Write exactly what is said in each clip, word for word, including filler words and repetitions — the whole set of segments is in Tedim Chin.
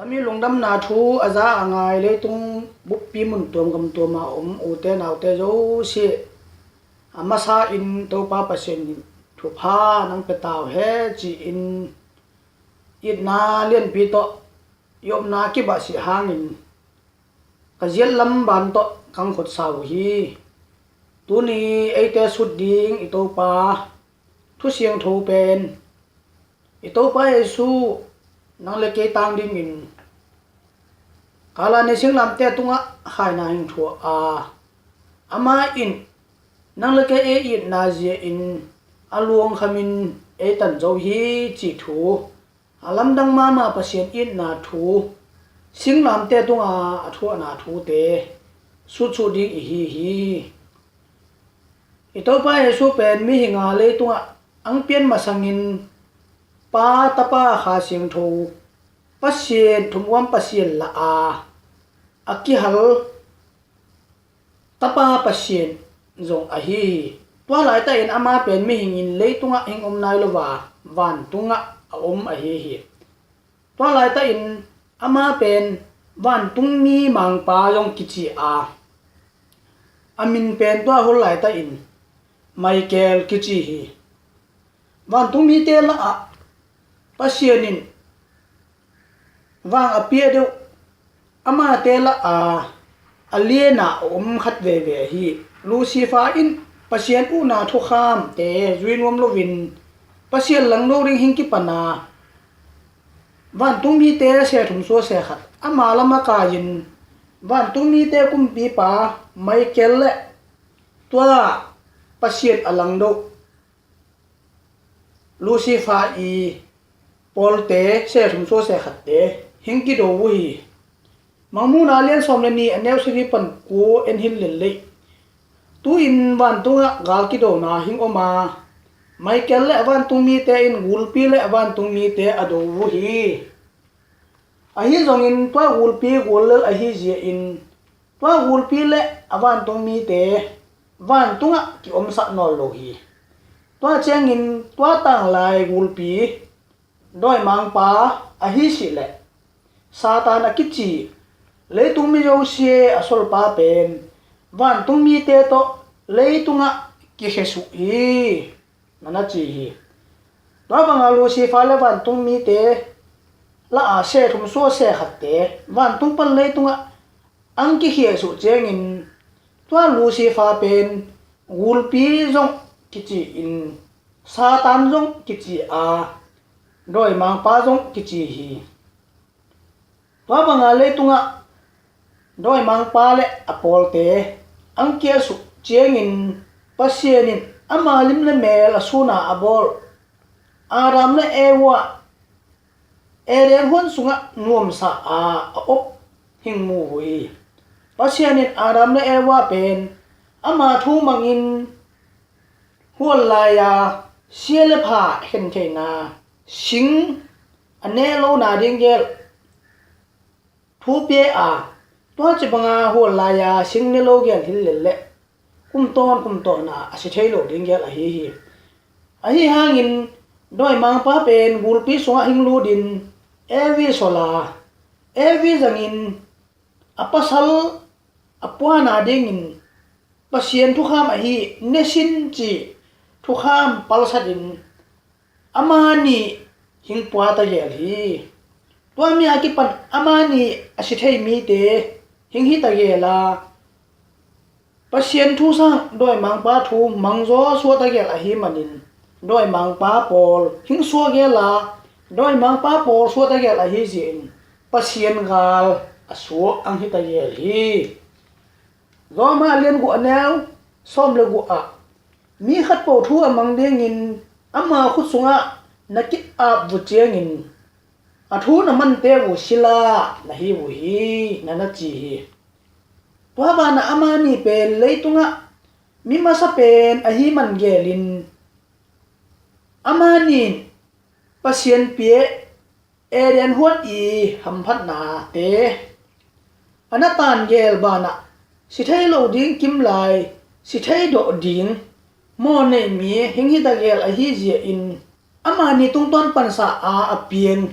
A mi lungdamna thu a za a ngai leitung buppi mun tuam gam tuam a om ute naute zosia, a masa in Topa Pasian in thupha nang pia ta uh hen ci-in itna lianpi tawh i omna kibahsih hangin ka ziat lam ban tawh kang khut sa uh hi. Tuni eite sut ding i Topa thu siangtho pen i Topa Jesu nang le kei tang dingin Kalvari singlamteh tungah khaina hing thuah a, amah in nang le kei ei itna zia in a luang khamin ei tan zo hi cih thu, a lamdang mahmah Pasian itna thu, singlamteh tunga a thuahna thute sutsuh ding i hi hi. I Topa Jesu pen mihing a leitungah ang pian masangin Pa, Tapa, Kha Siangtho, Pasian, thumhuam Pasian la a, a kihal Tapa Pasian zong ahi hi. Tua laitakin ama pen mihingin leitungah hing om nai lo a, vantungah a om ahi hi. Tua laitakin ama pen vantungmi mangpa zong kici a, a min pen tua hol laitakin Michael kici hi. Vantungmite lah ah Pasian in vang a pia deuh amate lah a, a liana a om khat veve hi. Lucifer in Pasian uhna thukhamte zui nuam loin Pasian langdo ding hing kipan a, vantungmite se thum sua se khat ama lam a kai-in vantungmite kumpipa Michael le tua Pasian a langdo Lucifer i pawlte se thum sua se khatte hing kido uh hi. Mangmuhna lian sawm le nih a neu sagih pan kua en hin lel lei. Tu-in vantungah gal kidona hing om a, Michael le a vantungmite in gulpi le a vantungmite a do uh hi. Ahi zongin tua gulpi gul lel ahi zia in tua gulpi le a vantungmite vantungah kiomsak nawn lo hi. Tua ciangin tua tanglai gulpi dawimangpa ahi sih leh Satan a kici leitung mi zosia a solpa pen vantungmite tawh leitungah kikhesuh hi, na na ci hi. Tua banga Lucifer le vantungmite lah a se thum sua se khatte vantung pan leitungah ang kikhiahsuh ciangin tua Lucifer pen gulpi zong kici in Satan zong kici a, dawimangpa zong kici hi. Tua banga leitungah dawimangpa le a pawlte ang kiahsuh ciangin Pasian in ama lim le mel a suna a bawl Adam le Eva Eden huan sungah nuamsa a a op hing mu uh hi. Pasian in Adam le Eva pen ama thu mangin hual lai-a sia le pha khen theihna sing a neh lona ding gel thu pia a, tua ci banga hual lai-a sing ne lo gel hil lel leh kum tawn kum tawna a si thei lo ding gel ahi hi. Ahi hangin dawimangpa pen gulpi sungah hing lutin Evi sol a, Evi zangin a pasal a puana dingin Pasian thukham ahi nesin ci thukham palsatin amah nih hing pua ta gel hi. Tua mi a kipan amah nih a si thei mite hing hi ta gel a, Pasian thu sang dawimangpa thu mangzaw suah ta gel ahi manin dawimangpa pawl hing suah gel a, dawimangpa pawl suah ta gel ahi zin Pasian gal a suah ang hi ta gel hi. Roma lian guk a neu sawm le guk ah mi khat po thu a mang dingin ama khut sungah na ki-ap vut ciangin a thu na mante uh sila na hi uh hi, na na ci hi. Tua banah amah nih pen leitungah mi masa pen ahi man gelin amah nih Pasian pia Eden huan i hamphatnate a na tan gel banah si thei lo ding kimlai si thei dawh ding maw nei mi hing hi ta gel ahi zia in amah nih tungtawn pansa a a piang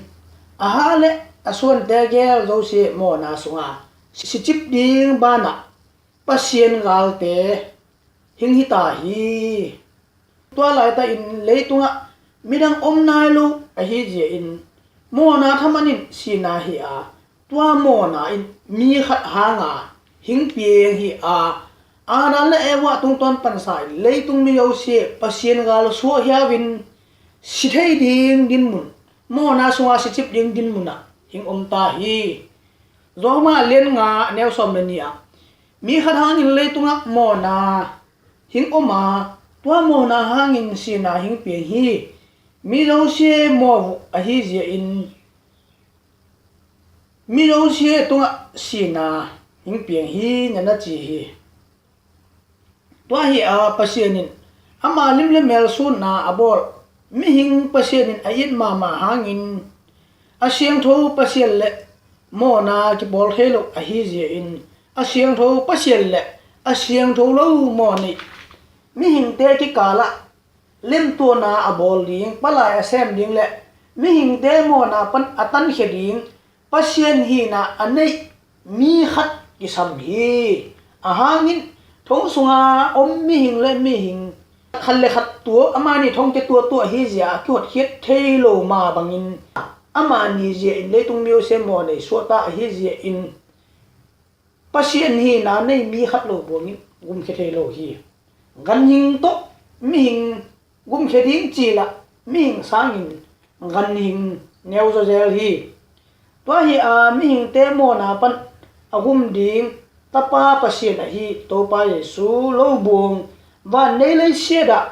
a ha le a suante gel zosia mawhna sunga sicip ding banah Pasian galte hing hita hi. Tua laitakin leitungah midang om nai lo ahi zia in mawhna thaman in sina hi a, tua mawhna in mi khat hanga hing pieng hi a, Adam le Eva tungtawn pansa in leitung mi zosia Pasian gal suah hiau in si thei ding dinmun, mawhna sunga sicip ding dinmunah hing om ta hi. Roma lian nga neu sawm le nih ah, mi khat hangin leitungah mawhna hing om a, tua mawhna hangin sina hing piang hi. Mi zosia mawh uh ahi zia in mi zosia tungah sina hing piang hi, na na ci hi. Tua hi a, Pasian in ama lim le mel sutna a bawl mihing Pasian in a it mahmah hangin a siangtho Pasian le mawhna kipawl thei lo ahi zia in a siangtho Pasian le a siangtho lo mawh nih mihingte kikalah lemtuahna a bawl ding, palai a sem ding le mihingte mawhna pan a tankhia ding Pasian hihna a neih mi khat kisam hi. Ahangin thong sunga om mihing le mihing khat le khat tua, amani thongte tuatuah hi zia a kihotkhiat thei lo mah bangin amani zia in leitung mi zosia mawh nei suahta ahi zia in Pasian hihna nei mi khat lo buangin gumkhia thei lo hi. Ganhing tawh mihing gumkhia ding ci lah mihing sangin ganhing neu zawzel hi. Tua hi a, mihingte mawhna pan a gum ding Tapa Pasian ahi Topa Jesu lo buang van nei lei siat ah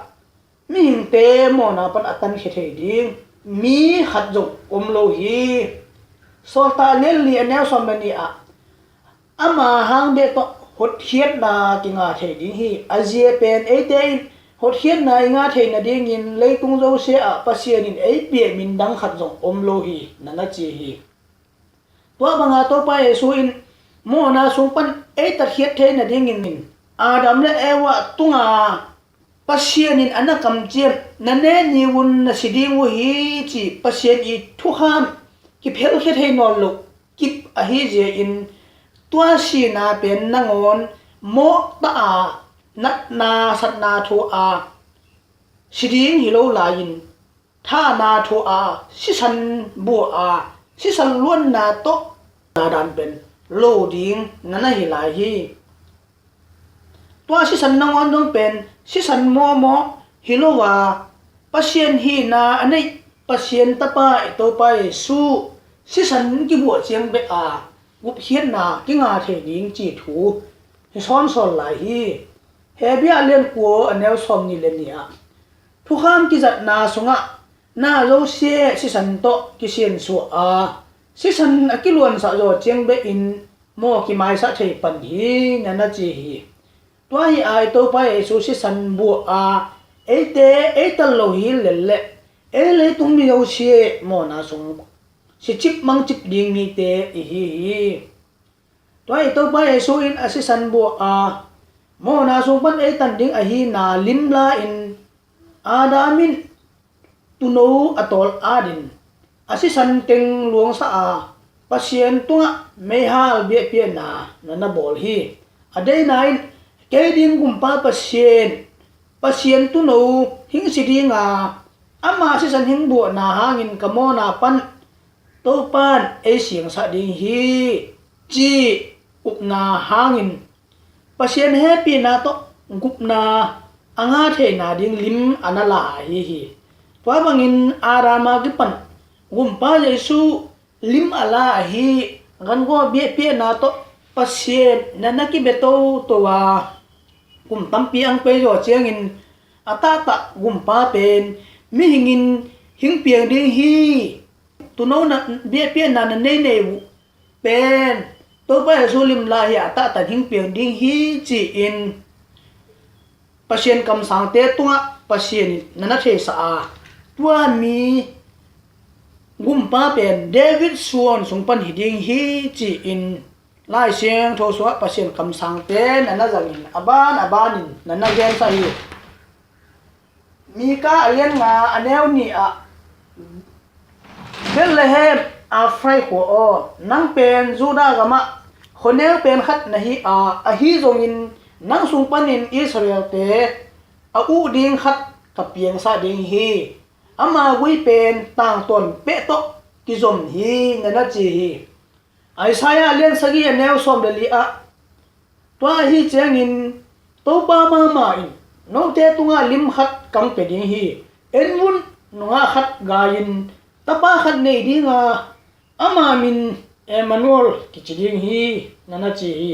mihingte mawhna pan a tankhia thei ding mi khat zong om lo hi. Sawltak lian li a neu sawm le nih ah, ama hang bek tawh hotkhiatna kinga thei ding hi. A zia pen eite in hotkhiatna i ngah theih nadingin leitung zosia ah Pasian in ei piak min dang khat zong om lo hi, na na ci hi. Tua banga Topa Jesu in mawhna sung pan ei tatkhiat thei nadingin Adam le Eva tunga Pasian in a na kamciam, na ne ni un na si ding uh hi ci Pasian i thukham kiphel khia thei nawn lo kip ahi zia in tua sina pen nangawn mawhta a, natna satna thu a si ding hi lo lai-in thahna thu a, sisan buah a, sisan luanna tawh na dan pen lo ding na na hi lai hi. Tua sisan nangawn dong pen sisan mawhmawh hi lo a, Pasian hihna a neih Pasian Tapa i Topa Jesu sisan kibuah ciang bek a gupkhiatna kinga thei ding ci thu hi sawnsawn lai hi. Hebru lian kua a neu sawm nih le nih ah, thukham kizatna sungah na zosia sisan tawh kisiansuah a, sisan a kiluansak zaw ciang bekin maw kimaisah thei pan hi, na na ci hi. Tua hi ai Topa Jesu sisan buah a, eite ei tal lo hi lel leh ei leitung mi zosia mawhna sung sicip mangcip ding mite i hi hi. Tua i Topa Jesu in a sisan buah a, mawhna sung pan ei tan ding ahi na limla in Adam in tuuno a tawl adin a sisan teng luangsa a, Pasian tungah meihal biakpiakna na na bawl hi. A deina in kei ding gumpa Pasian, Pasian tuuno hing si dinga, ama sisan hing buahna hangin ka mawhna pan Topan ei siangsak ding hi ci upna hangin Pasian hehpihna tawh gupna a ngah theihna ding lim a na la ahi hi. Tua bangin Adam a kipan gumpa Jesu lim a la ahi. Gangaw biakpiakna tawh Pasian na na kibe toto a, kum tampi ang pei zaw ciangin a tahtah gumpa pen mihingin hing piang ding hi. Tuuno na biakpiakna na nei nei uh pen Topa Jesu lim la hi a, a tahtah hing piang ding hi ci-in Pasian kamsangte tungah Pasian in na na theihsa a, tua mi gumpa pen David suan sung pan hi ding hi ci-in Lai Siangtho sungah Pasian kamsangte na na zangin a ban a banin na na gensa hi. Mika a lian nga a neu nih ah, Bethlehem, Ephraim khua aw, nang pen Judah gamah khuaneu pen khat na hi a, ahi zongin nang sung panin Israel-te a uh ding khat ka piangsak ding hi. Ama gui pen tangtawn peh tawh kizom hi, na na ci hi. Isaiah lian sagih a neu sawm le li ah, tua ahi ciangin Topa mahmah in note tungah lim khat kang pia ding hi. En un, nungak khat gai-in tapa khat nei ding a, ama min Emmanuel kici ding hi, na na ci hi.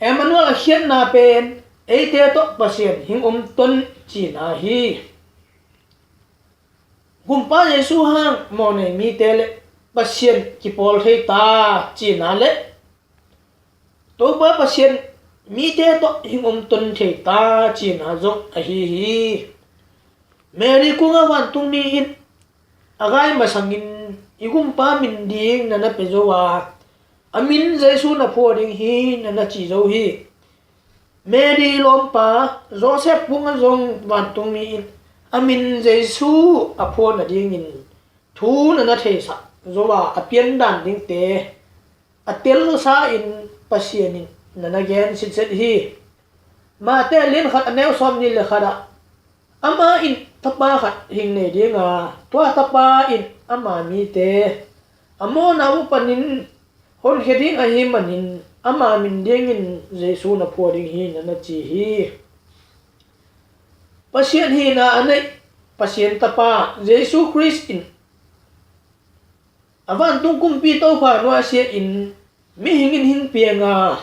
Emmanuel a khiatna pen eite tawh Pasian hing om ton cihna hi. Gumpa Jesu hang mawhnei mite le Pasian kipawl thei ta cihna le Topa Pasian mite tawh hing om ton thei ta cihna zong ahi hi. Mary kungah vantungmi in a gai masangin i Gumpa min ding na na pia zo a, a min Jesu na phuak ding hi, na na ci zo hi. Mary lawmpa Joseph kungah zong vantungmi in a min Jesu a phuak nadingin thu na na theisak zo a, a piandan dingte a telsa in Pasian in na na gen sitset hi. Mate lian khat a neu sawm nih le khat ah, ama in tapa khat hing nei ding a, tua tapa in ama mite a mawhna uh panin honkhia ding ahih manin ama min dingin Jesu na phuak ding hi, na na ci hi. Pasian hihna a neih Pasian Tapa Jesu Khrist in a vantung kumpi Topa nuasia in mihing in hing piang a,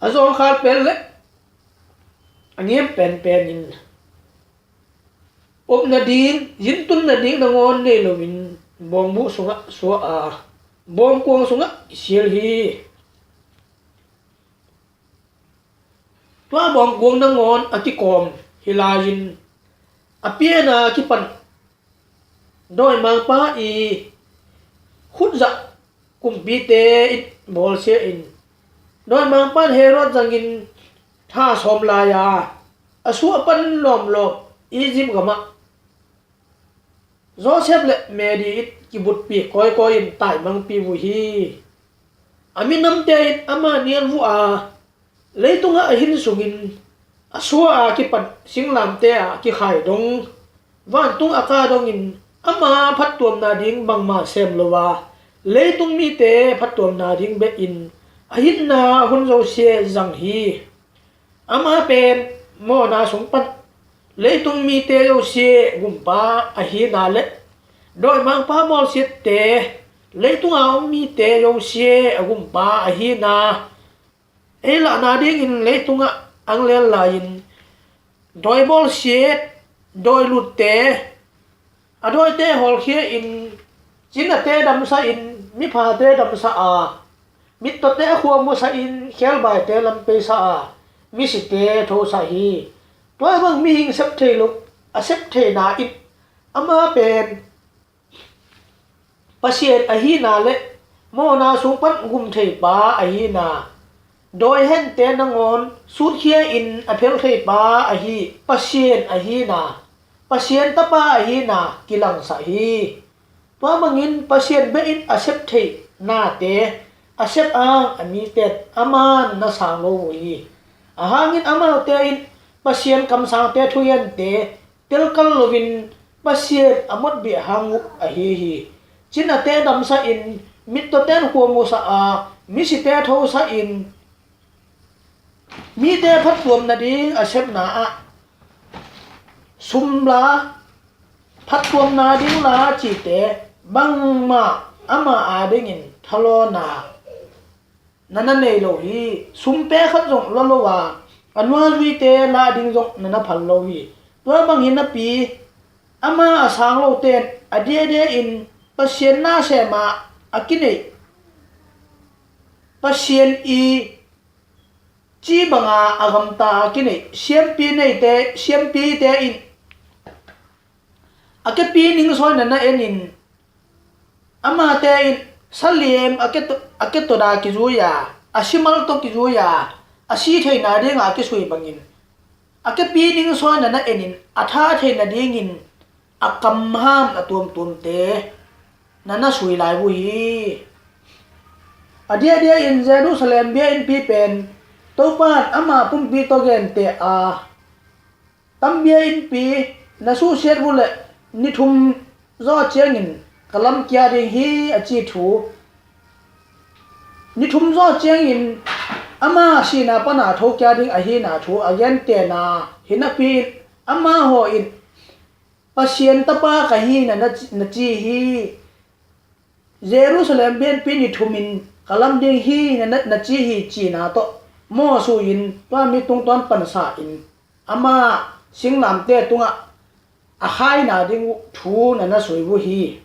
a zawngkhal pen le a ngiam penpen in, op nading, zintun nading nangawn nei loin bawngbuh sungah suah a, bawngkuang sungah i sial hi. Tua bawngkuang nangawn a kikawm hi lai-in a pianna kipan dawimangpa i khutzah kumpite in bawlsia in, dawimangpa in Herod zangin tha sawm lai-a a suah pan lawmlawm Egypt gamah Joseph le Mary in kibutpih kawikawi in taimangpih uh hi. A minamte in ama nial uh a, leitungah a hin sungin a suah a kipan singlamte ah kikhai dong, vantung a ka dongin ama phattuamna ding bangmah sem lo a, leitung mite phattuamna ding behin a hinna hun zosia zang hi. Ama pen mawhna sung pan leitung mite zosia gumpa ahina le dawimangpa bawlsiatte, leitunga om mite zosia a gumpa ahina, ei lahna dingin leitungah ang len lai-in dawi bawlsiat, dawi lutte, a dawite hawlkhia in, cinate damsah in, miphate damsah a, mittawte a khua musah in, khebaite lam peisah a, misite thosah hi. Tua bang mihing sep thei lo a sep theina in ama pen Pasian ahina le mawhna sung pan gum theipa ahina, dawi hente nangawn sutkhia in a phel theipa ahi Pasian ahina, Pasian Tapa ahina kilangsak hi. Tua bangin Pasian bek in a sep theih nate a sep ang a mite in aman na sang lo uh hi. A hangin amaute in Pasian kamsangte thugente telkal loin Pasian a motbeh hang uh ahi hi. Cinate damsah in, mittawten khua musah a, misite thosah in, mite phattuam nading a sepna ah sum la, phattuamna ding la cite bangmah ama adingin thalawna na na nei lo hi. Sumpe khat zong la lo a, a nuazuite la ding zong na na phal lo hi. Tua bang hi napi ama a sang lote in a diadia in Pasian na sem a a kineih, Pasian i ci banga a gamta a kineih siampi neite, siampite in a kepi ning sawi na na enin, amate in saliam a ke to, a ke to da kizui a, a simal to kizui a, a si theina dinga a kisui bangin a kepi ning sawi na na enin, a tha theina dingin a kamham a tuamtuamte na na sui lai uh hi. A diahdiah in Jerusalem bia innpi pen Topa in ama pumpi tawh genteh a, tam bia innpi na suhsiat uh leh ni thum zawh ciangin ka lam kia ding hi a ci thu, ni thum zawh ciangin ama sihna pana tho kia ding ahina thu a gentehna hi napi in, amah haw in Pasian tapa ka hi na, na, na ci hi. Jerusalem bia innpi ni thumin ka lam ding hi na, na, na ci hi cihna tawh mawh suin tua mi tungtawn pansa in ama singlamteh tungah a khaina ding uh thu na na sui uh hi.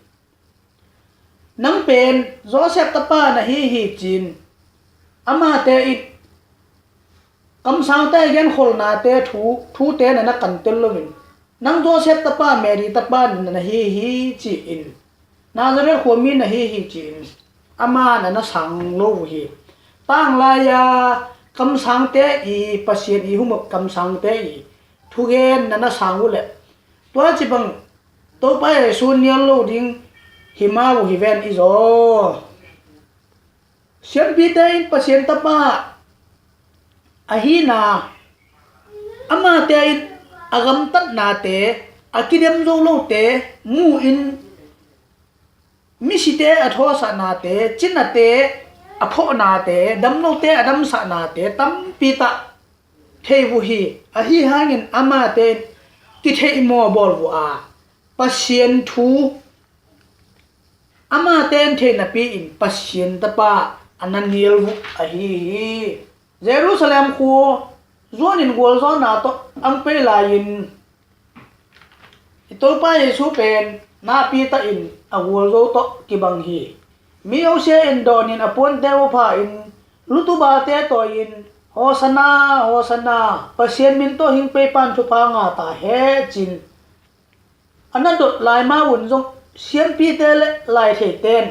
Nang pen Joseph tapa na hi hi ci-in amate in kamsangte genkholhnate thu, thute na na kantel loin, nang Joseph tapa Mary tapa na na hi hi ci-in Nazareth khuami na hi hi ci-in ama na na sang lo uh hi. Tanglai-a kamsangte i Pasian i humop kamsangte i thugen na na sang uh leh tua cibang Topa Jesu nial lo ding hi ma uh hi ven i zaw. Siampite in Pasian tapa ahina, amate in a gamtatnate, a kidem zo lote mu in, misite a thawsahnate, cinate a phawhnate, damlote a damsahnate tampi tah thei uh hi. Ahi hangin amate in kitheihmawh bawl uh a, Pasian thu amate in thei napi in Pasian tapa a na nial uh ahi hi. Jerusalem khua zuanin gualzawhna tawh ang pei lai-in i Topa Jesu pen napi tahin a gualzo tawh kibang hi. Mi osia in dawnin a puante uh pha-in lutubate tawi-in, Hosanna, Hosanna, Pasian min tawh hing peipan thupha nga ta hen ci-in a na dot lai ma un zong siampite le laitheite in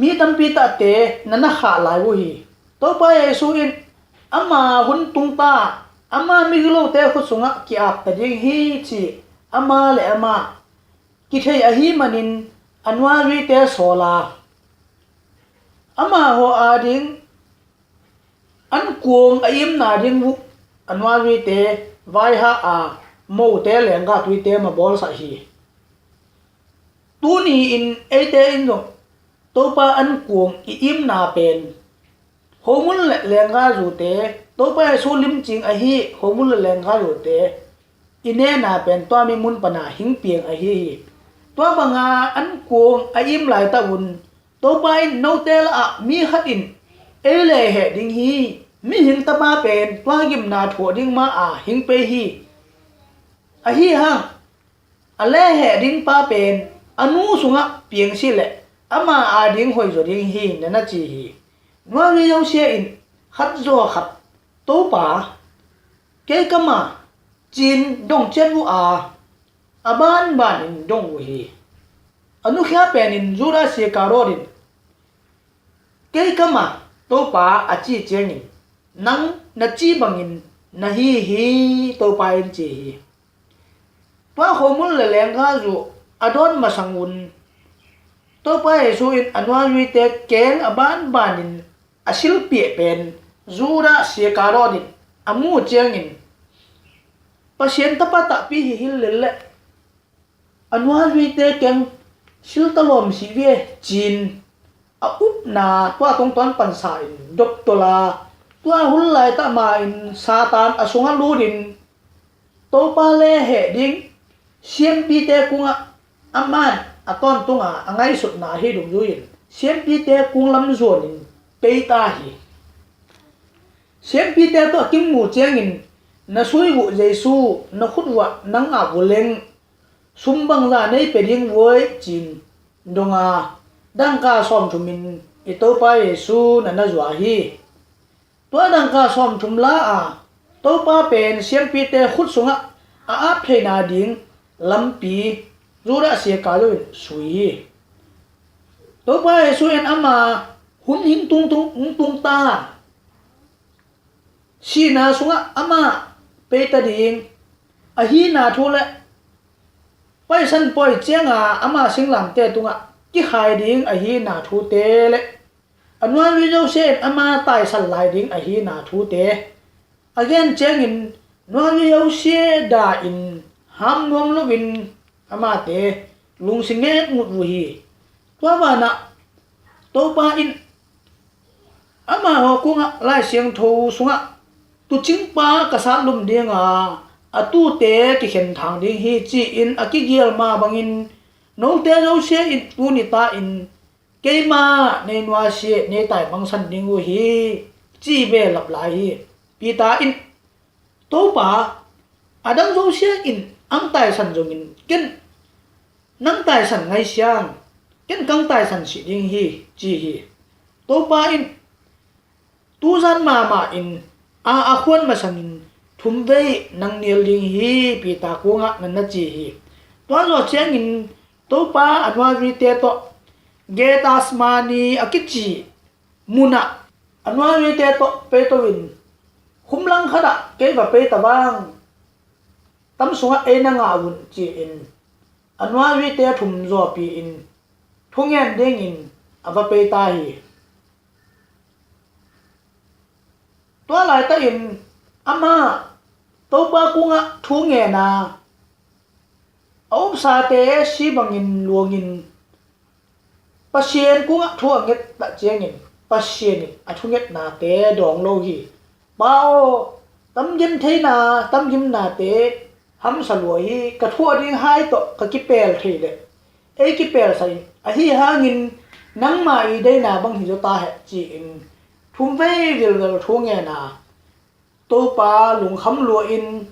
mi tampi tahte na na khah lai uh hi. Topa Jesu in ama hun tung ta, ama migilote khut sungah ki-ap ta ding hi ci ama le ama kithei ahi manin a nuazuite sawl a, ama haw ading an kuang a imna ding uh a nuazuite vaihah a, mote lengga tuite mabawlsah hi. Tuni in eite in zong Topa an kuang i imna pen homun le lengga zute, Topa Jesu limcing ahi homun le lengga zute i nena pen tua mi mun pana hing piang ahi hi. Tua banga an kuang a im laitah un Topa in note lah ah mi khat in ei lehheh ding hi. Mihing tapa pen tua gimna thuah ding ma a hing pei hi. Ahi hang a lehheh ding pa pen a nu sungah piang si leh ama ading hoihzaw ding hi na na ci hi. Nuavi zosia in khat zaw khat Topa kei kama ci-in dong ciat uh a, a banbanin dong uh hi. A nukhia penin Judas Iskariot in kei kama Topa a ci ciangin nang na ci bangin na hi hi Topa in ci hi. Tua khomun le lengga zu a dawn masang un Topa Jesu in a nuazuite keng a banbanin a silpiah pen Judas Iskariot in a mu ciangin Pasian tapa takpi hi hillel leh a nuazuite keng siltalawm si ve ci-in a upna tua tongtuan pansa in doptol a, tua hun laitah ma-in Satan a sungah lutin Topa lehheh ding siampite kungah aman a tawntunga a ngaihsutna ahi dungzui-in siampite kung lam zuanin peita hi. Siampite tawh a kimu ciangin na sui uh Jesu na khut uh ah nang ap uh leng sum bangza nei pia ding vuai ci-in donga dangka sawmthumin i Topa Jesu na na zua hi. Tua dangka sawmthum la a Topa pen siampite khut sungah a ap theina ding lampi Judas Iskariot in sui hi. Topa Jesu in ama hun hing tungtung hung tung ta sihna sungah ama peita ding ahina thu le paisan pawi cianga ama singlamteh tungah kikhai ding ahina thute le a nuazui zosia in ama taisan lai ding ahina thute a gen ciangin nuazui zosia da-in ham nuam loin amate lungsi ngetngut uh hi. Tua banah Topa in amaho kungah Lai Siangtho sungah tuucingpa ka sat lum dinga a tuute kikhen thang ding hi ci-in a kigial mah bangin note zosia in tuni ta-in keima nei nuasia nei taimangsan ding uh hi ci belap lai hi. Peter in Topa, a dang zosia in ang taisan zongin ken nang taisan ngaisiang ken kang taisan si ding hi ci hi. Topa in tuzan mahmah in a a khuan masangin thumvei nang nial ding hi Peter kungah na na ci hi. Tua zawh ciangin Topa a nuazuite tawh Gethsemane a kici munah a nuazuite tawh peito in khumlang khatah kei va peita vang tam sungah ei na ngah un ci-in a nuazuite thum zawpi in thungen dingin a va peita hi. Tua laitakin amah Topa kungah thu ngena a upsate si bangin luangin Pasian kungah thu a nget tak ciangin Pasian in a thungetnate dawng lo hi. Pa aw, tam gentheina tam gimnate hamsa lua hi. Ka thuah ding hai tawh ka kipel thei leh ei kipelsa in, ahi hangin nangma i deina bang hi zaw ta heh ci-in thumvei vilvel thu ngena Topa lungkham lua in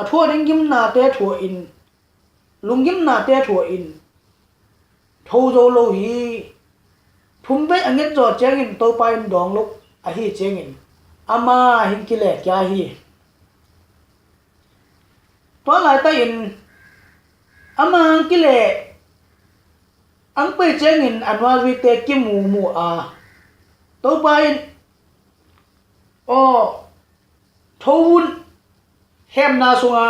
a thuah ding gimnate thuah in lunggimnate thuah in tho zo lo hi. Thumvei a nget zawh ciangin Topa in dawng lo ahi ciangin ama hing kile kia hi. Tua laitakin ama hang kile ang pei ciangin a nuazuite kimu mu a Topa in aw tho un, hemna sunga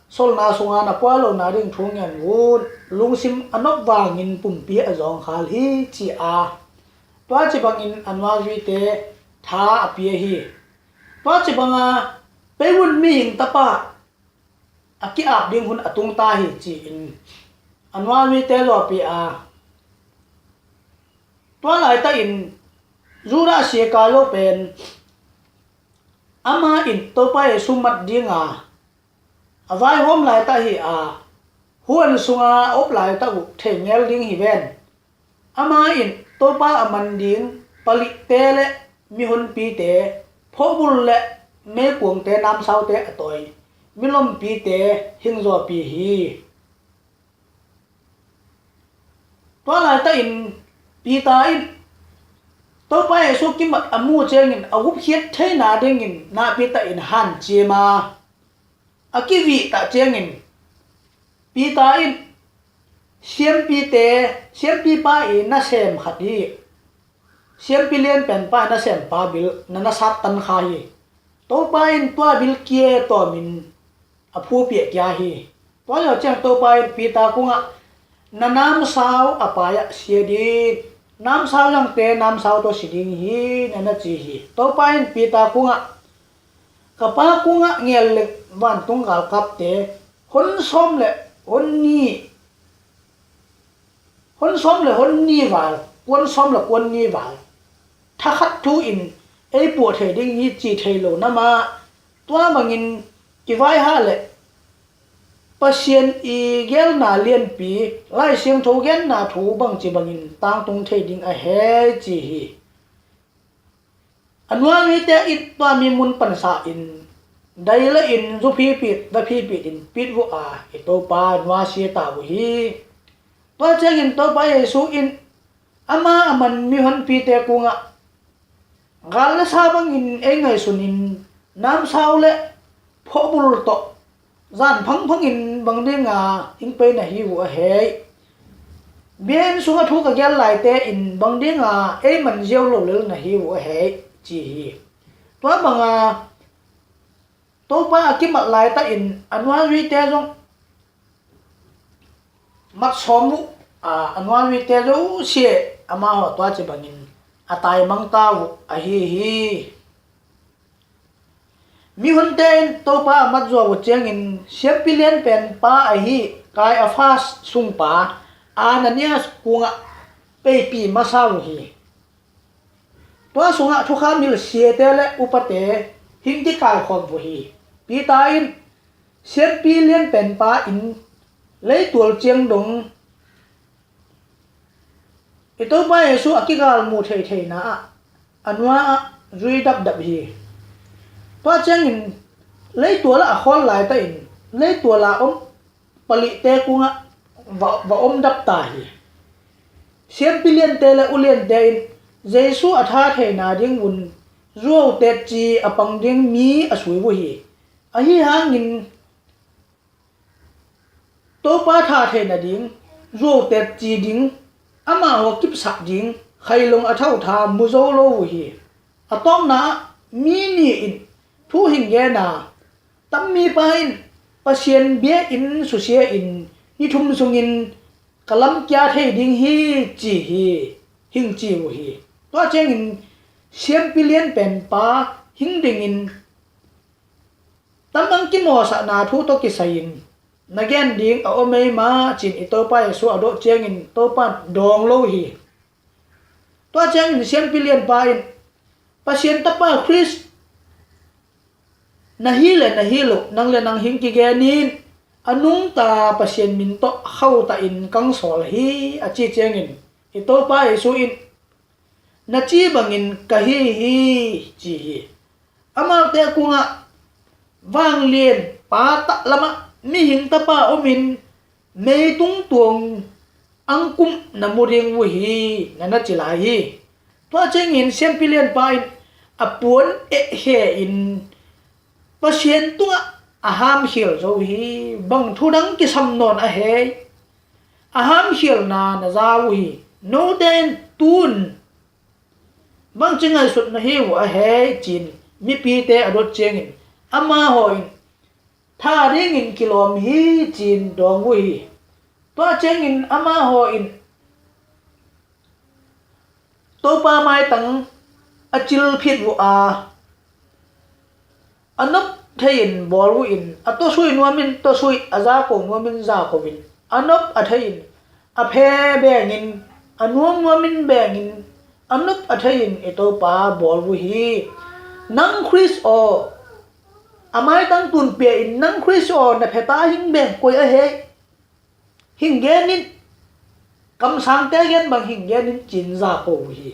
solna sunga na pua lona ding thu ngen un. Lungsim a nop vangin pumpi a zawngkhal hi ci a tua ci bangin a nuazuite tha a pia hi. Tua ci banga pei un mihing tapa a ki-ap ding hun a tung ta hi ci-in a nuazuite zawpi a tua laitakin Judah Iskariot pen ama in Topa Jesu mat dinga a vaihawm laitah hi a huan sunga a op laitah uh thei ngel ding hi ven. Ama in Topa a man ding palihte le mihonpite phawhbul le meikuangte namsaute a tawi milompite hingzawpi hi. Tua laitakin Peter in Topa Jesu kimat a mu ciangin a gupkhiat theina dingin nakpi takin hanciam a a kivih tak ciangin Peter in siampite siampipa i nasem khat hi. Siampi lianpenpa i nasempa bil na na sattan kha hi. Topa in tua bil kia tawmin a phupiah kia hi. Tua zawh ciang Topa in Peter kungah na namsau a pai-ah sia ding, namsau zangte namsau tawh si ding hi na na ci hi. Topa in Peter kungah ka Pa kungah ngel leng vantung galkapte hon sawm le hon ni hon sawm le hon ni val kuan sawm le kuan ni val thakhat thu in ei puah thei ding hi ci thei lo namah tua bangin kivaihah le Pasian i gelna lianpi Lai Siangtho genna thu bangci bangin tangtung thei ding a hei ci hi. A nuamite in tua mi mun pansa in dai la in zu phipit va phipit in pit vuh a i Topa nuasia ta uh hi. Tua ciangin Topa Jesu in ama a man mihonpite kungah gal le sa bangin ei ngaihsunin namsau le phawhbul tawh zan phangphangin bang dinga hing pei na hi uh a hei. Biakinn sungah thu ka gel laite in bang dinga ei man ziau lo lel na hi uh a hei ci hi. Tua banga Topa a kimat laitakin a nuazuite zong mat sawm uh a, a nuamite zosia amau tua ci bangin a taimang ta uh ahi hi. Mihonte in Topa a mat zuau uh ciangin siampi lianpen pa ahi Kaiafas sungpa Ananias kungah peipi masa uh hi. Tua sungah thukham hilh siate le upate hing kikaikhawm uh hi. Peter in siampi lianpen pa in leitual ciang dong i Topa Jesu a kigalmu theitheina ah a nua ah zui dapdap hi. Tua ciangin leitual ah a khawl laitakin leitual a om palihte kungah va, va om dap ta hi. Siampi liante le uliante in Jesu a tha theina ding un zuau tetci a pang ding mi a sui uh hi. Ahi hangin Topa tha theina ding, zuau tetci ding, amah haw kipsak ding khailong a thotha mu zo lo uh hi. A tawpna ah mi nih in thu hing gen a, tammipa in Pasian biakinn susia in ni thum sungin ka lam kia thei ding hi ci hi, hing ci uh hi. Tua ciangin siampi lianpen pa hing dingin tam ang kimawsakna thu tawh kisai-in na gen ding a om ei mah ci-in i Topa Jesu a dawh ciangin Topa in dawng lo hi. Tua ciangin siampi lianpa in Pasian tapa Khrist na hi le na hi lo nang le nang hing kigen in a nungta Pasian min tawh khauta in kang sawl hi a ci ciangin i Topa Jesu in na ci bangin ka hi hi ci hi. Amaute kungah vanglian pa tah lamah mihing tapa omin meitung tuang angkum na mu ding uh hi na na ci lai hi. Tua ciangin siampi lianpa in a puan ehkhe in Pasian tungah a hamkhial zo hi. Bang thu dang kisam nawn a hei a hamkhialna na za uh hi. Note in tun bangci ngaihsut na hi uh a hei ci-in mipite a dot ciangin amahaw in tha dingin kilawm hi ci-in dawng uh hi. Tua ciangin amahaw in Topa maitang a cil phit uh a a nop thei-in bawl uh in a tuasui nuamin tuasui a zako nuamin zako in a nop a thei-in a phe bengin a nuam nuamin bengin a nop a thei-in i Topa bawl uh hi. Nang Khrist aw, a maitang tun pia in nang Khrist aw na phe ta hing beng koi a hei hing gen in kamsangte gen bang hing gen in ci-in zako uh hi.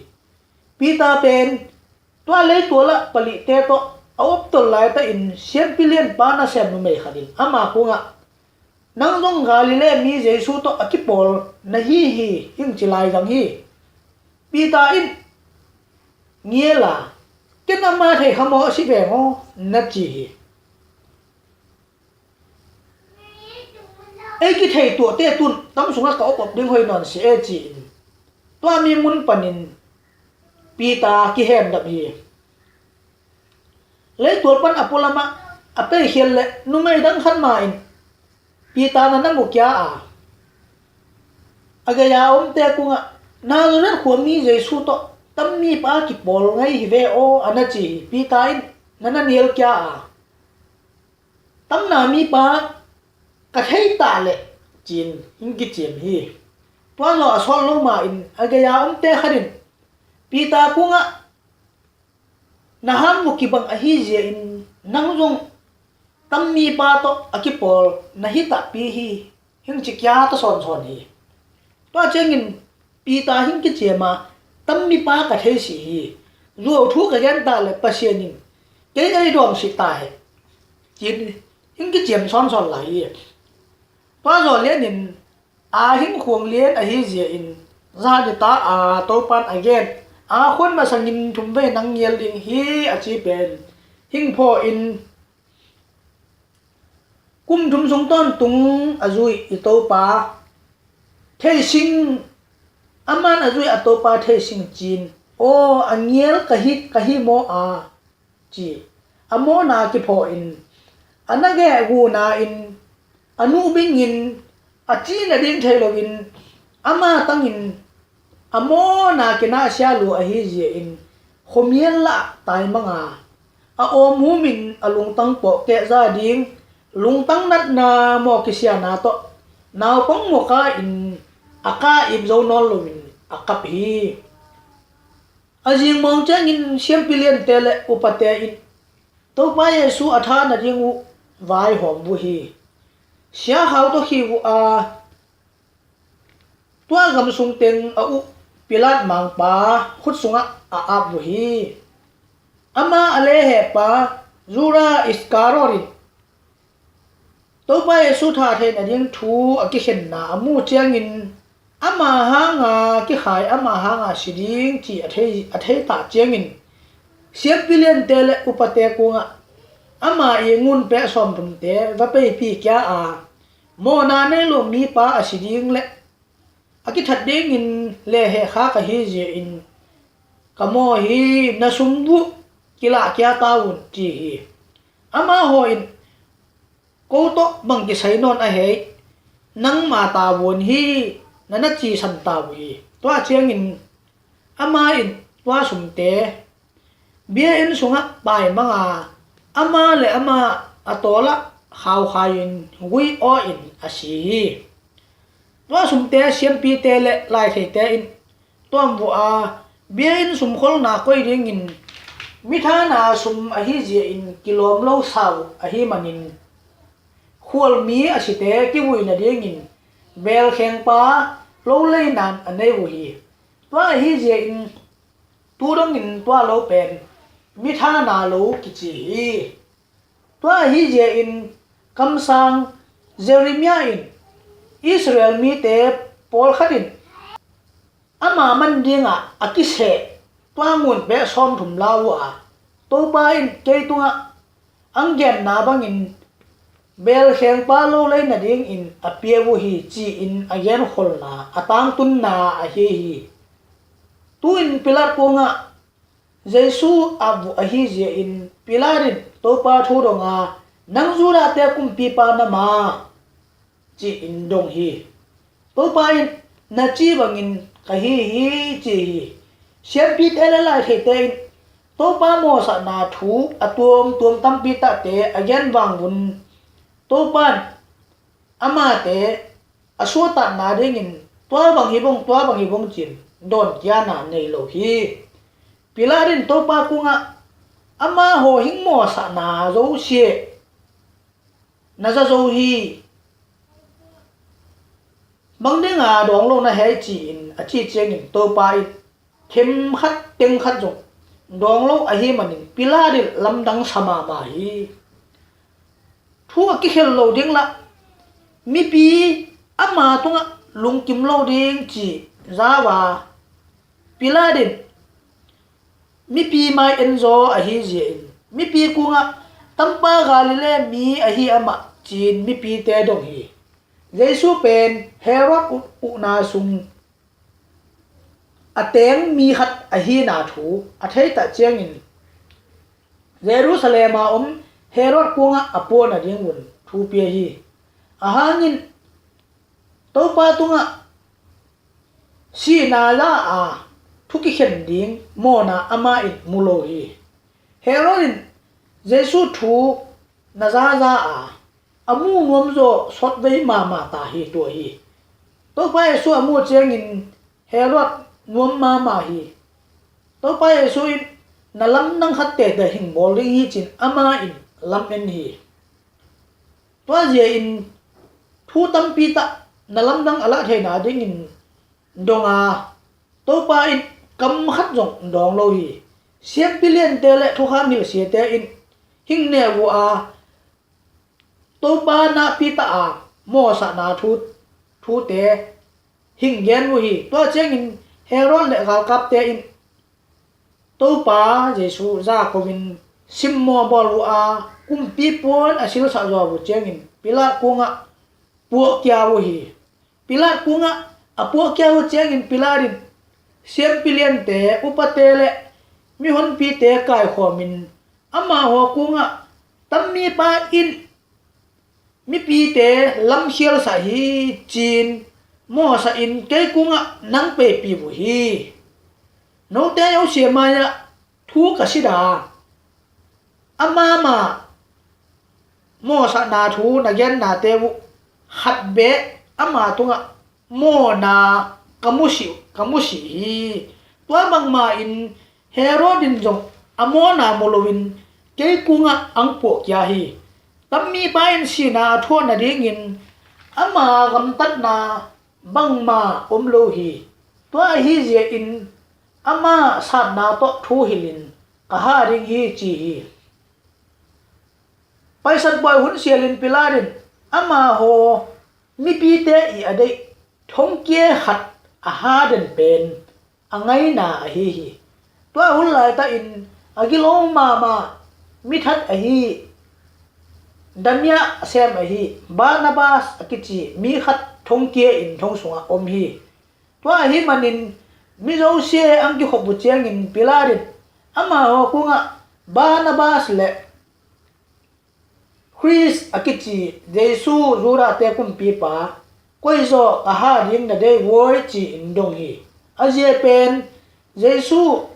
Peter pen tua leitualah palihte tawh a uptol laitakin siampi lianpa nasem numei khat in ama kungah nang zong Galilee mi Jesu tawh a kipawl na hi hi hing ci lai zang hi. Peter in ngial a ken ama thei kha maw a si ve maw na ci hi. Ei kithei tuahte tun tam sungah ka opop ding hoi nawn si e ci-in tua mi mun panin Peter kihemdap hi. Leitual pan a pualamah a peikhial le numei dang khat ma in Peter na na mukia a a gei-a omte kungah Nazareth khuami Jesu tawh tammipa kipawl ngai hi ve aw a na ci hi. Peter in na na nialkia a tamna mipa ka thei ta leh ci-in hing kiciam hi. Tua zaw a sawt lo ma in a gei-a omte khat in Peter kungah na ham uh kibang ahi zia in nang zong tammipa tawh a kipawl na hi takpi hi hing ci kia ta sawnsawn hi. Tua ciangin Peter hing kiciam a tammipa ka thei si hi. Zuau thu ka gen ta le Pasian in kei ei dawm si ta hi. Ci-in hing kiciam sawnsawn lai hi. Tua zaw lianin a hing khuang lian ahi zia in zani ta a Topan a gen a khuan masangin thum vei nang ngial ding hi a ci pen hing phaw in kum thum sung tawntung a zui i Topa thei sing, aman a zui a Topa thei sing ci-in aw a ngial ka hi ka hi maw a ci a mawna kiphaw in a na geh guna in a nuh bingin a cih nading thei loin ama tangin a mawhna kinahsia lua ahi zia in khuamial lah taimang a, a awmhumin a lungtang pawh kehza ding lungtang natna maw kisiana tawh naupang maw ka in a ka ip zo nawn loin a kap hi. A zingmawng ciangin siampi liante le upate in Topa Jesu a tha nading uh vaihawm uh hi. Siakhau tawh khih uh a, tua gam sung teng a uh Pilat mangpa khut sungah a ap uh hi. Ama a lehhehpa Judah Iskariot in Topa Jesu tha theih nading thu a kikhenna a mu ciangin ama hanga kikhai, ama hanga si ding ci a thei, a thei tah ciangin siampi liante le upate kungah ama i ngun peh sawmthumte va peipi kia a, mawhna nei lo mipa a si ding le a kithat dingin lehhehkha ka hi zia in ka maw hi, na sum uh kilahkhia ta un ci hi. Amahaw in ko tawh bang kisai nawn a hei, nangma tavuan hi, na na cisan ta uh hi. Tua ciangin ama in tua sumte bia inn sungah paimang a, ama le ama a tawlah khaukhai-in gui aw-in a si hi. Tua sumte siampite le laitheite in tuam vua a, bia inn sumkholna koi dingin mithana sum ahi zia in kilawm lo sa uh ahi manin khualmi a site kivui nadingin belkhengpa lo leinan a nei uh hi. Tua ahi zia in tu dongin tua lo pen mithana lo kici hi. Tua ahi zia in kamsang Jeremiah in Israel mite pawlkhat in ama man dingah a kiseh tua ngun peh sawmthum la uh a, Topa in kei tungah ang genna bangin belkhengpa lo lei nadingin a pia uh hi ci-in a genkholna a tangtunna ahi hi. Tu-in Pilat kungah Jesu ap uh ahi zia in Pilat in Topa thu dong a, nang Judahte kumpipa na ma ci-in dong hi. Topa in na ci bangin ka hi hi ci hi. Siampite le laitheite in Topa mawhsakna thu a tuamtuam tampi tahte a gen vangun Topa in amate a suahtakna dingin tua bang hi bong, tua bang hi bong cin dawnkiana nei lo hi. Pilat in Topa kungah amahaw hing mawhsakna zosia na za zo hi. Bang dinga dawng lo na hei ci-in a ci ciangin Topa in themkhat tengkhat zong dawng lo ahi manin Pilat in lamdang sa mahmah hi. Thu a kikhel lo ding lah mipi ama tungah lungkim lo ding ci zau a, Pilat in mipi mai en zaw ahi zia in mipi kungah tampa Galilee mi ahi amah ci-in mipite dong hi. Jesu pen Herod uh, uhna sung a teng mi khat ahina thu a theitah ciangin Jerusalem a om Herod kungah a puahna dingun thu pia hi. Ahangin Topa tungah sihna la a thu kikhen ding mawhna amah in mu lo hi. Herod in Jesu thu na zaza a, a mu nuamzaw sawtvei mahmah ta hi tua hi. Topa Jesu a mu ciangin Herod nuam mahmah hi. Topa Jesu in na lamdang khat tete hing bawl ding hi cin amah in lam en hi. Tua zia in thu tampi tah na lamdang a lah theina dingin dong a, Topa in kam khat zong dawng lo hi. Siampi liante le thukham hilhsiate in hing neu uh a, Topa nakpi tah a mawhsakna thu, thute hing gen uh hi. Tua ciangin Herod le galkapte in Topa Jesu za ko-in simmaw bawl uh a, kumpi puan a silsak zaw uh ciangin Pilat kungah puahkia uh hi. Pilat kungah a puahkia uh ciangin Pilat in siampi liante, upate le mihonpite kaikhawmin amahaw kungah tammipa in mipite lamkhialsah hi, ci-in mawhsa in kei kungah nang peipi uh hi. Note zosia mai-ah thu ka sida, ama mah mawhsahna thu na gennate uh khat bek ama tungah mawhna ka musih, ka musih hi. Tua bangma in Herod in zong a mawhna mu loin kei kungah ang puahkhia hi. Tammipa in sihna a thuah nadingin ama gamtatna bangma om lo hi. Tua ahi zia in ama satna tawh thu hilhin ka ha ding hi, ci hi. Paisan pawi hun sialin Pilat in amahaw mipite i a deih thongkia khat a ha den pen a ngaina ahi hi. Tua hun laitakin a gilo mahmah mithat ahi, damia a sem ahi Barnabas a kici mi khat thongkia in thong sungah om hi. Tua ahi manin mi zosia ang kikhop uh ciangin Pilat in amahaw kungah Barnabas le Khrist a kici Jesu Judate kumpipa koizaw ka ha ding na dei vuai, ci-in dong hi. A zia pen Jesu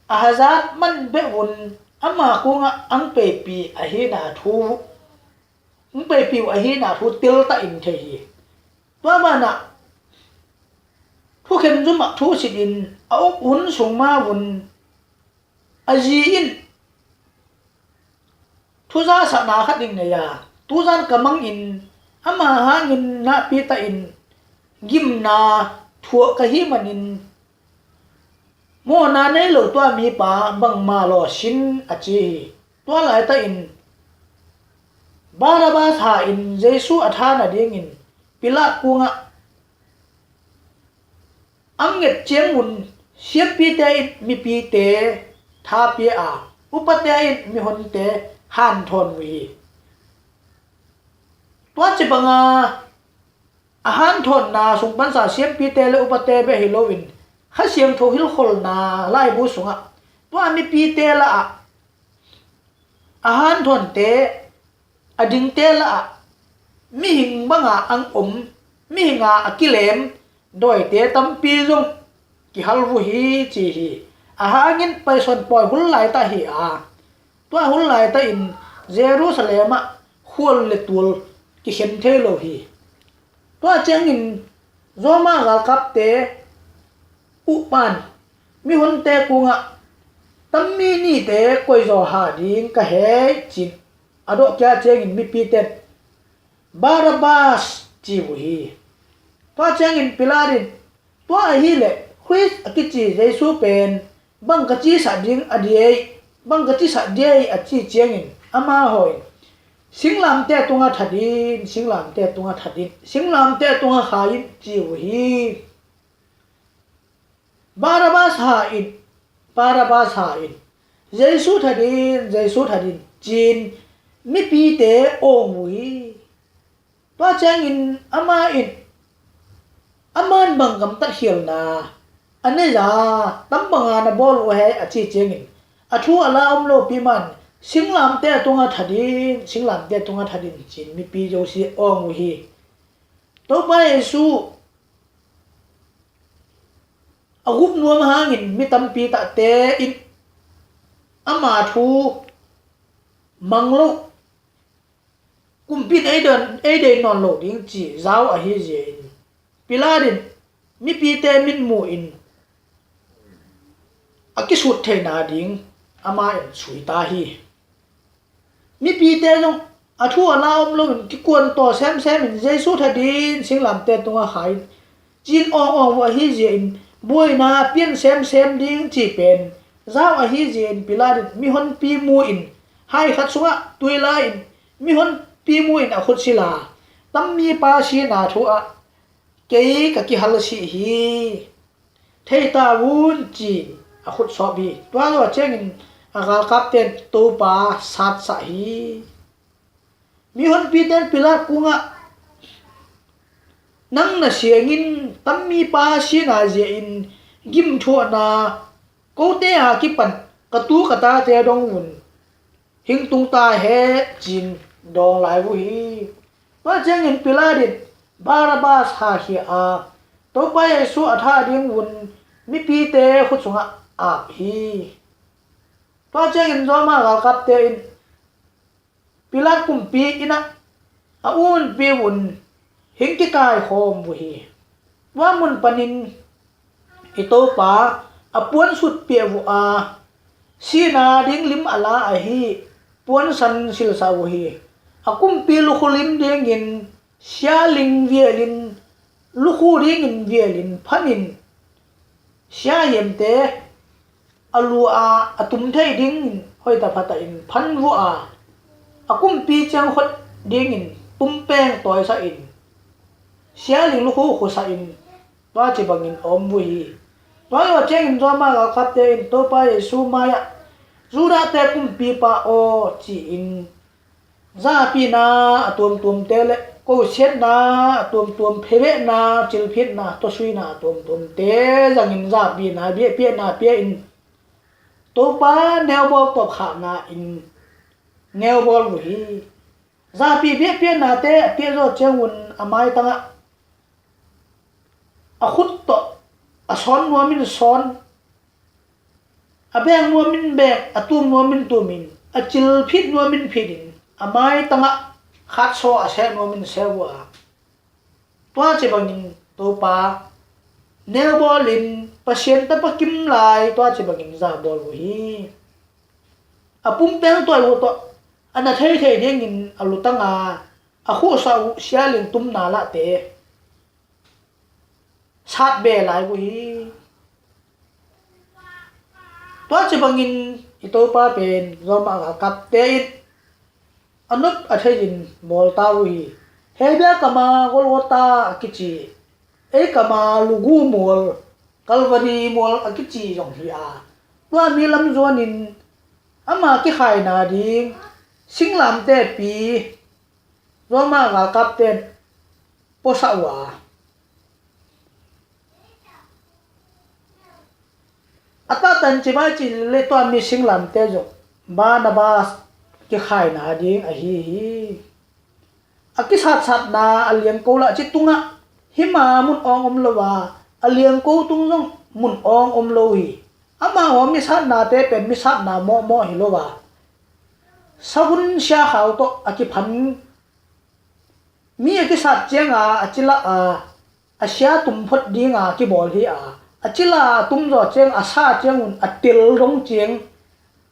a hazat man beh un ama kungah ang peipi ahina thu, ang peipi uh ahina thu teltah in thei hi. Tua banah thukhen zumah thu sitin a uk hun sung ma un a zi in thuzasahna khat ding nei a, tuzan ka mangin ama hangin nahpitahin gimna thuah ka hi manin mawhna nei lo tua mipa bangma lawsin a ci hi. Tua laitakin Barnabas ha in Jesu a tha nadingin Pilat kungah ang nget ciangun siampite in mipite thapia a, upate in mihonte hanthawn uh hi. Tua cibanga a hanthawnna sung pansa siampite le upate beh hi loin Kha Siangtho hilkholna laibu sungah tua mipite lahah a hanthawnte, a dingte lahah mihing banga ang om, mihinga a kilem dawite tampi zong kihal uh hi, ci hi. A hangin Paisan pawi hun laitah hi a, tua hun laitahin Jerusalem ah khual le tual kikhen thei lo hi. Tua ciangin Roma galkapte uh pan mihonte kungah tammi nihte koizaw ha ding ka hei, ci-in a dawhkia ciangin mipite in Barnabas ci uh hi. Tua ciangin Pilat in tua ahileh Khrist a kici Jesu pen bang ka cisah ding a diai, bang ka cisah diai a ci ciangin amahaw in singlamteh tungah that in, singlamteh tungah that in, singlamteh tungah kha in, ci uh hi. Barnabas ha in, Barnabas ha in, Jesu that in, Jesu that in, ci-in mipite awng uh hi. Tua ciangin amah in, aman bang gamtat khialna a neiza tam banga na bawl uh hei a ci ciangin a thu a la om lopi man singlamteh tungah that in, singlamteh tungah that in, ci-in mipi zosia awng uh hi. Topa Jesu a gup nuam hangin mi tampi tahte in ama thu mang lo, kumpi in ei don, ei dei nawn lo ding ci zau ahi zia in Pilat in mipite mitmuh in a kisut theihna ding amah in sui ta hi. Mipite zong a thu a la om loin kikuan taw semsem in Jesu that in, singlamteh tungah kha in, ci-in awng awng uh ahi zia in buaina pian semsem ding ci pen zau ahi zia in Pilat in mihonpi mu in hai khat sungah tui la in mihonpi mu in a khut sil a, tammipa sihna thu ah kei ka kihal sih hi, thei ta un, ci-in a khut sawp hi. Tua zaw ciangin a galkapte in Topa satsah hi. Mihonpite in Pilat kungah nang na siangin tammipa sihna zia in gimthuakna kote a kipan ka tu ka tate dong un hing tung ta hen, ci-in dawng lai uh hi. Tua ciangin Pilat in Barabbas hakhia a, Topa Jesu a thah ding vun mipite khut sungah ap hi. Tua ciangin Roma galkapte in Pilat kumpi innah a umpi vun hing kikaikhawm uh hi. Tua mun panin i Topa a puansut piah uh a, sihna ding lim a la ahi puansan silsa uh hi. A kumpi lukhu lim dingin sialing vialin, lukhu dingin vialin phanin, siahiamte a lu a a tum thei dingin hoih taphata in phan uh a, a kumpi ciang khot dingin tumpeng tawisah in, sialing lukhu khusah in, tua ci bangin a om uh hi. Tua zawh ciangin Roma galkapte in Topa Jesu mai-ah, Judahte kumpipa aw, ci-in zapihna a tuamtuamte le kosiatna a tuamtuam, pheibehna, cilphitna, tawsuina a tuamtuamte zangin zapihna, biahpiahna pia-in Topa neubawl tawpkhakna in neubawl uh hi. Zapih biahpiahnate a piah zawh ciangun a maitangah a khut tawh a sawn nuamin sawn, a beng nuamin beng, a tum nuamin tumin, a cilphit nuamin phitin, a maitangah khatsaw a seh nuamin seh uh a, tua ci bangin Topa neubawlin Pasian tapa kimlai tua ci bangin zabawl uh hi. A pumpeng tuai uh tawh a na theithei dingin a lutanga a khuhsa uh sialing tumna lahte sat be lai uh hi. Tua ci bangin i Topa pen Roma galkapte in a nop a theiin bawl ta uh hi. Hebru kama Golgotha a kici, ei kama lugu mual, Kalvari mual a kici zong hi a, tua mi lam zuanin ama kikhaina ding singlamtehpi Roma galkapte in puasah uh a, a tahtan ci vai ci leh tua mi singlamte zong Barnabas kikhaina ding ahi hi. A kisatsatna a liangko lah ci tungah hima mun awng om lo a, a liangko tung zong mun awng om lo hi. Amau a misatnate pen misatna mawhmawh hi lo a, savun siakhau tawh a kiphan, mi a kisat cianga a cila a, a sia tum phot dinga kibawl hi a, a cila a tum zaw ciang a sa ciangun a tel dong ciang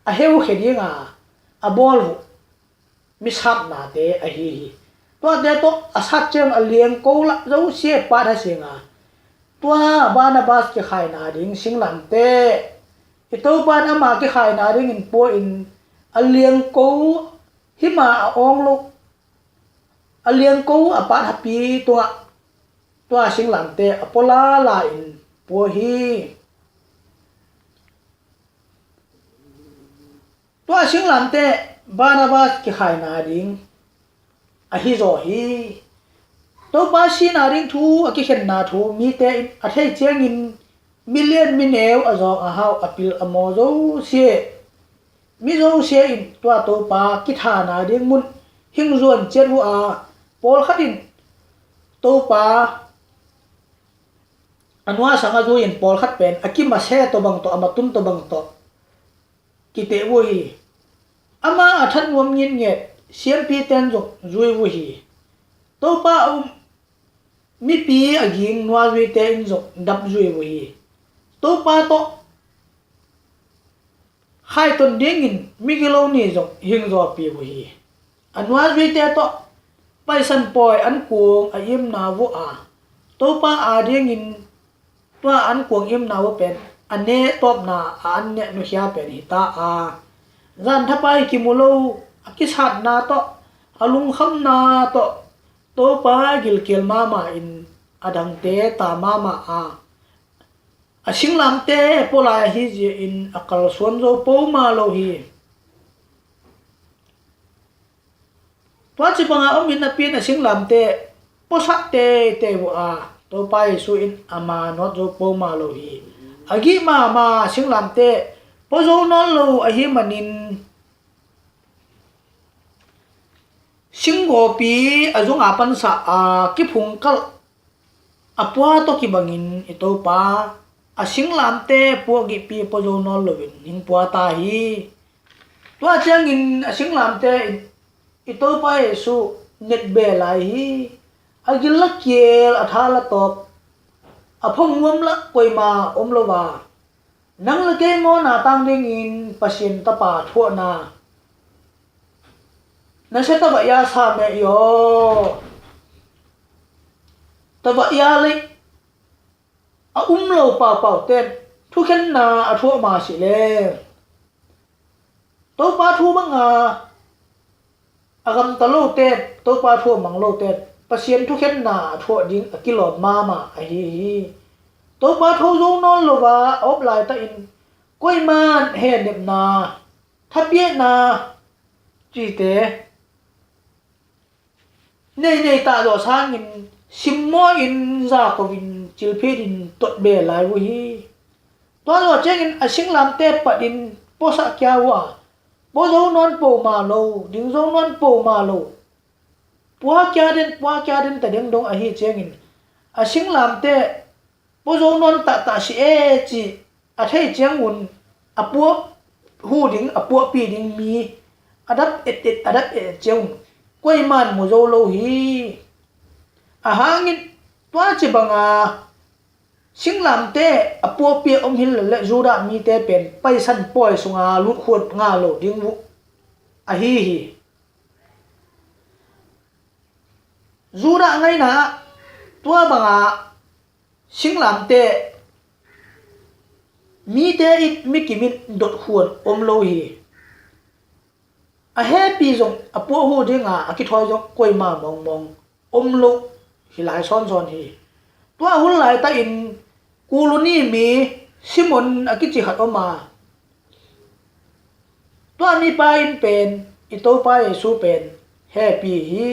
a heukhia dinga a bawl uh misatnate ahi hi. Tuate tawh a sat ciang a liangko lah zosia pahta singa, tua Barnabas kikhaina ding singlamte i Topa in ama kikhaina dingin pua-in a liangko hima a awng lo, a liangko a pahtapi tungah tua singlamte a pua lala in pua hi. Tua singlamte Barnabas kikhaina ding ahi zaw hi. Topa sihna ding thu a kikhenna thu mite in a thei ciangin milian mineu a zawng a hau a pil a maw zosia, mi zosia in tua Topa kithana ding mun hing zuan ciat uh a, pawlkhat in Topa a nuasang a zui-in pawlkhat pen a kimase tawh bang tawh a matun tawh bang tawh kiteh uh hi. Ama a that nuam ngitnget siampite in zong zui uh hi. Topa a um mipi a ging nuazuite in zong dap zui uh hi. Topa tawh khaiton dingin migilo ni zong hing zawpi uh hi. A nuazuite tawh Paisan pawi an kuang a imna uh a, Topa a dingin tua an kuang imna uh pen a neh tawpna a an neh nukhia pen hi ta a, zan thapai kimu lo, a kisatna tawh, a lungkhamna tawh Topa gilkial mahmah in a dangte ta mahmah a, a singlamte pua lai ahi zia in a kalsuan zo poma lo hi. Tua ci banga om in a pian a singlamte puasah teitei uh a, Topa Jesu in ama nuat zo poma lo hi. A gih mama singlamte pua zo nawn lo ahi manin Singgawpi a zunga pansa a kiphungkalh a pua tawh kibangin i Topa a singlamte puagihpi puazo nawn loin hing pua ta hi. Tua ciangin a singlamte in i Topa Jesu netbe lai hi. A gil la kial, a tha la tawp, a phung nuam la koima om lo a, nang le kei mawhna tang dingin Pasian Tapa thuahna nasia tavaya sa meh i aw. Tavaya lei a um lo paupau ten thukhenna a thuah ma si le Topa thu banga a gamta lote, Topa thu a mang lote Pasian thukhenna a thuah ding a kilawm mahmah ahi hi. Topa tho zo nawn lo a a op laitakin koiman henepna, thapiahna cite nei nei tah zawh sangin simmaw in, za ko in, cilphit in totbe lai uh hi. Tua zawh ciangin a singlamte patin puasah kia uh a, pua zo nawn poma lo, ding zo nawn poma lo, pua kia den, pua kia den ta deng dong ahi ciangin a singlamte pua zo nawn tahtah si e ci a thei ciangun a puah hu ding, a puahpi ding mi a dap et et, a dap et et ciangun koiman mu zo lo hi. A hangin tua ci banga singlamte a puahpi a om hi lel le Judah mite pen paisan pawi sunga lutkhuat ngah lo ding uh ahi hi. Judah ngaina ah tua banga singlamte mite in mikim in dotkhuan om lo hi. A hepi zong a puah hu dinga a kithawi zong koima mawngmawng om lo hi lai sawnsawn hi. Tua hun laitakin Kurene mi Simon a kici khat om a, tua mipa in pen i Topa Jesu pen hepi hi.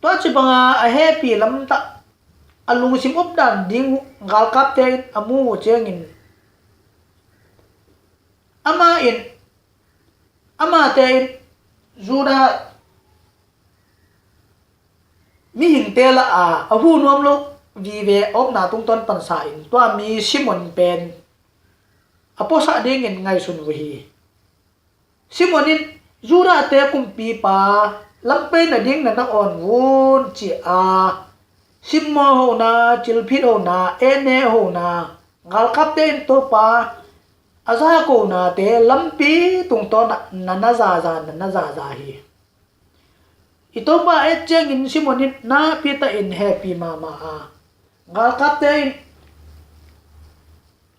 Tua ci banga a hepi lamtah a lungsim updan ding galkapte in a mu uh ciangin amah in, amate in Judah mihingte lah a a hu nuam lo vive a omna tungtawn pansa in tua mi Simon pen a puasah dingin ngaihsun uh hi. Simon in Judahte kumpipa lampei nading na na awn vun ci a, simmaw hona, cilphit hona, ene hona, galkapte in Topa a zakonate lampi tungtawnah na na zaza, na na zaza hi. I Topa et ciangin Simon in nakpi takin hepi mahmah a, galkapte in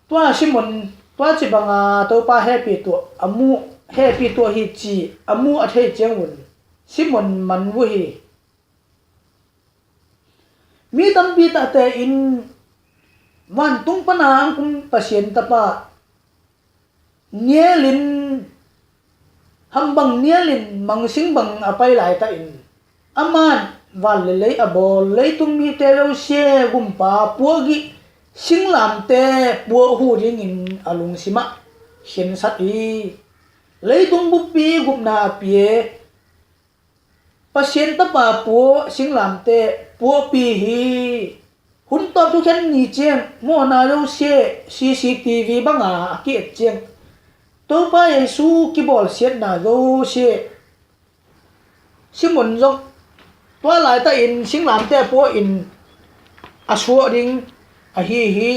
tua Simon tua ci banga Topa hepi tuah a mu, hepi tuah hi ci a mu a thei ciangun Simon man uh hi. Mi tampi tahte in vantung pana ang kum Pasian Tapa nialin, hambang nialin mangsing bang a pai laitakin aman van le lei a bawl leitung mite zosia gumpa puahgih singlamte puah hu dingin a lungsimah khensat hi. Leitung buppi gupna a pia Pasian Tapa puah singlamte puahpi hi. Hun tawp thukhen ni ciang mawhna zosia C C T V banga a ki-et ciang Topa Jesu kibawlsiatna zosia Simon zong tua laitakin singlamte puahin a suah ding ahi hi.